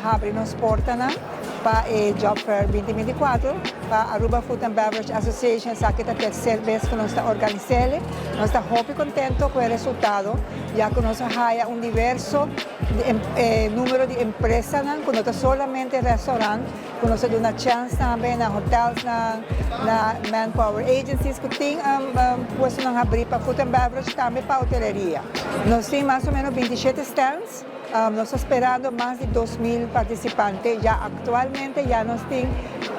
habri nos portanan pa e Job Fair 2024 pa Aruba Food and Beverage Association. Esaki ta tercer bes cu nos ta organis'e. Nos ta hopi contento cu e resultado, ya cu nos a haya un diverso numero di empresanan cu no ta solamente restaurant, cu nos a duna chance tambe na hotels, na manpower agencies cu tin puestonan habri pa food and beverage, tambe pa hoteleria. Nos tin mas o menos 27 stands. Nos ta sperando mas di 2000 participante. Ya actualmente ya nos tin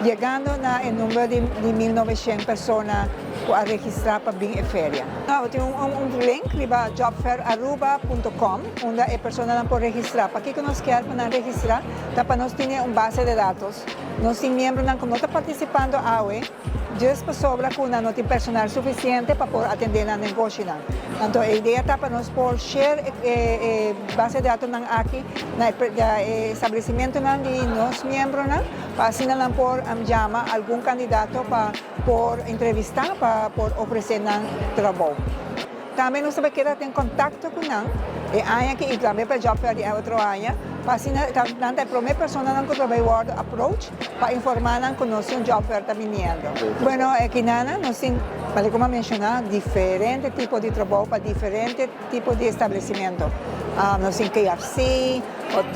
yegando na e number di 1900 persona cu a registra pa bin e feria. Nos tin un link riba jobfairaruba.com unda e personanan por registra. Pakico nos kier pa nan registra? Ta pa nos tin un base di datos. Nos tin miembronan cu no ta participando awe, just pasobra cu no tin personal suficiente pa por atende nan negoshinan. Anto, e idea ta pa nos por share e base di datos aki na e establecimentonan di nos miembronan, pa asina nan por yama algun candidato pa por entrevista, pa por ofrece nan trabou. Tambe nos tambe kier tin contacto cu nan, e aña aki y tambe pa Job Fair di otro aña, pa asina nan ta prome personanan cu ta bay wordo approach pa informa nan cu nos un Job Fair ta biniendo. Bueno, aki nan nos tin, como a menciona, diferente tipo di trabou pa diferente tipo di establecimento. Nos tin KFC,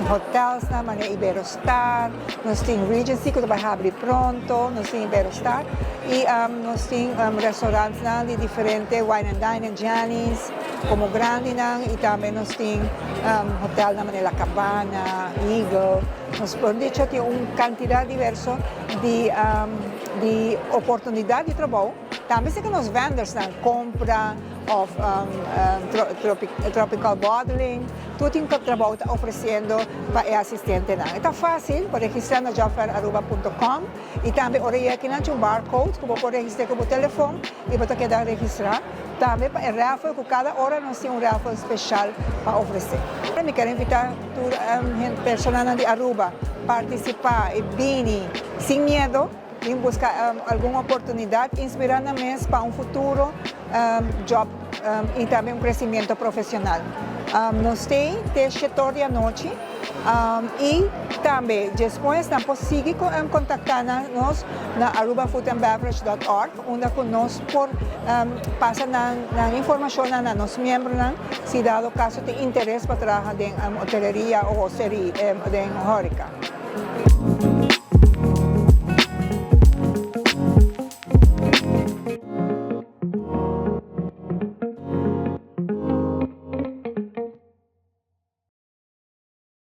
hotels na manera Iberostar, nos tin Regency cu ta bay habri pronto, nos tin Iberostar y nos tin restaurantnan di diferente wine and dine and Gianni's, como grandenan, y tambe nos tin hotel na manera Cabana, Eagle. Nos por dicho tin un cantidad diverso di oportunidad di trabou. Tambe si cu nos vendors nan compra of Tropical Bottling, tur tin trabou ta ofreciendo pa e asistentenan. Ta facil, por registra na jobfairaruba.com y tambe ora aki nan un barcode cu por registra cu telefon y bo keda registra. Tambe pa e raffle, cu cada ora nos tin un raffle special pa ofrece. Mi kier invita tur personanan di Aruba participa y bini sin miedo y busca algun oportunidad, inspira nan mes pa un futuro job y tambe un crecemento profesional. Nos tin te 7'or di anochi y tambe despues nan por sigui contacta nos na arubafoodandbeverage.org, unda cu nos por pasa nan informacion na nos miembronan, si dado caso tin interes pa traha den hoteleria of hoteleria, den horeca.